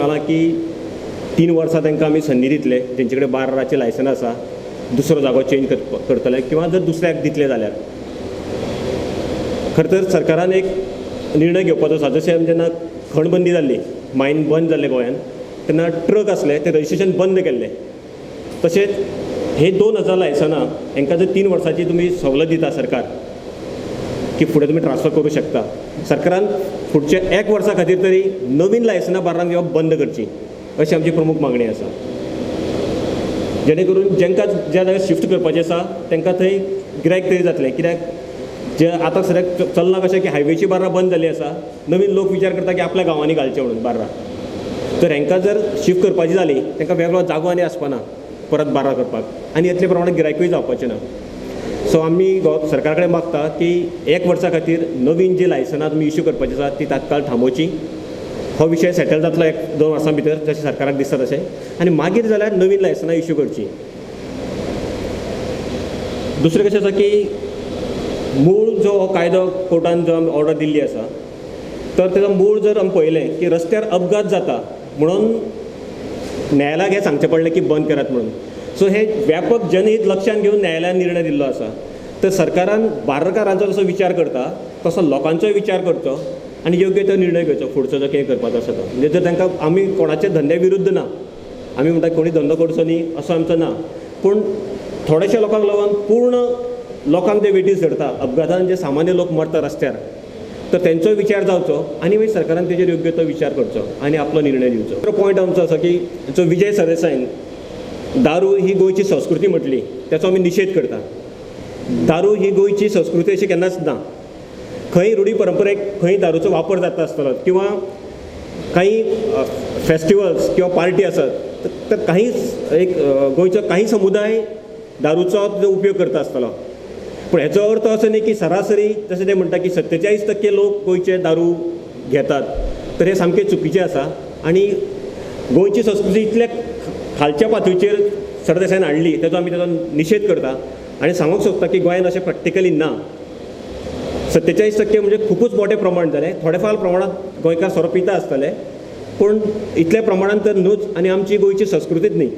सांगलां की 3 वर्सां तांकां आमी संदी दितले, तेंचे कडेन बार्राचें लायसन आसा, दुसरो जागो चेंज करतले किंवा जर दुसऱ्याक दितले जाल्यार. खरें तर सरकारान एक निर्णय घेवपाचो आसा. जशें आमी जेन्ना खण बंदी जाल्ली, मायन बंद जाल्ले गोंयान, तेन्ना ट्रक आसले ते रजिस्ट्रेशन बंद केल्ले. तशेंच हे 2000 लायसनां हांकां जर 3 वर्सांची तुमी सवलत दिता सरकार की फुडें तुमी ट्रान्सफर करूं शकता, सरकारान फुडच्या एक वर्सा खातीर तरी नवीन लायसनां बार्रांक घेवप बंद करची, अशी आमची प्रमूख मागणी आसा, जेणे करून जांकां ज्या जाग्यार शिफ्ट करपाचें आसा तांकां थंय गिरायक तरी जातलें. कित्याक जे आतां सद्याक चल्लां कशें की हायवेची बार्रां बंद जाल्ली आसा, नवीन लोक विचार करता की आपल्या गांवांनी घालचें म्हणून बार्रां. तर हांकां जर शिफ्ट करपाची जाली, तांकां वेगळो जागो आनी आसपाना परत बार्रां करपाक आनी इतले प्रमाणात गिरायकूय जावपाचें ना. सो आमी सरकारा कडेन मागता की एक वर्सा खातीर नवीन जी लायसनां तुमी इशू करपाची आसा ती तात्काळ थांबोवची. हो विशय सेटल जातलो एक दोन वर्सां भितर, जशें सरकाराक दिसता तशें, आनी मागीर जाल्यार नवीन लायसनां इशू करची. दुसरें कशें आसा की मूळ जो हो कायदो कोर्टान जो आमी ऑर्डर दिल्ली आसा, तर तेजो मूळ जर आमी पळयलें की रस्त्यार अपघात जाता म्हणून न्यायालयाक हें सांगचें पडलें की बंद करात म्हणून. सो हे व्यापक जनहीत लक्षांत घेवन न्यायालयान निर्णय दिल्लो आसा. तर सरकारान बार्रकारांचो जसो विचार करता तसो लोकांचोय विचार करचो आनी योग्य तो निर्णय घेवचो फुडचो जो कितें करपाचो आसा तो. म्हणजे जर तांकां, आमी कोणाच्या धंद्या विरुद्ध ना, आमी म्हणटा कोणी धंदो करचो न्ही असो आमचो ना, पूण थोडेशे लोकांक लागून पूर्ण लोकांक ते वेठीस धरता. अपघातान जे सामान्य लोक मरता रस्त्यार, तर तेंचोय विचार जावचो आनी मागीर सरकारान तेजेर योग्य तो विचार करचो आनी आपलो निर्णय दिवचो. दुसरो पॉयंट आमचो आसा की जो विजय सरदेसायन दारू ही गोंयची संस्कृती म्हटली, तेचो आमी निशेध करता. दारू ही गोंयची संस्कृती अशी केन्नाच ना. खंय रुढी परंपरेक खंय दारूचो वापर जाता आसतलो किंवा काही फेस्टिवल्स किंवा पार्टी आसत तर काही एक गोंयचो काही समुदाय दारूचो उपयोग करता आसतलो, पूण हेचो अर्थ असो न्ही की सरासरी जशें ते म्हणटा की 47% लोक गोंयचे दारू घेतात, तर हें सामकें चुकीचें आसा. आनी गोंयची संस्कृती इतल्या खालच्या पातळीचेर सरदेसायान हाडली, तेजो आमी तेजो निशेध करता आनी सांगूंक सोदता की गोंयांत अशें प्रॅक्टिकली ना. 47% म्हणजे खुबूच मोठें प्रमाण जालें. थोडे फार प्रमाणांत गोंयकार सोरो पिता आसतले, पूण इतल्या प्रमाणान तर न्हूच आनी आमची गोंयची संस्कृतीच न्ही.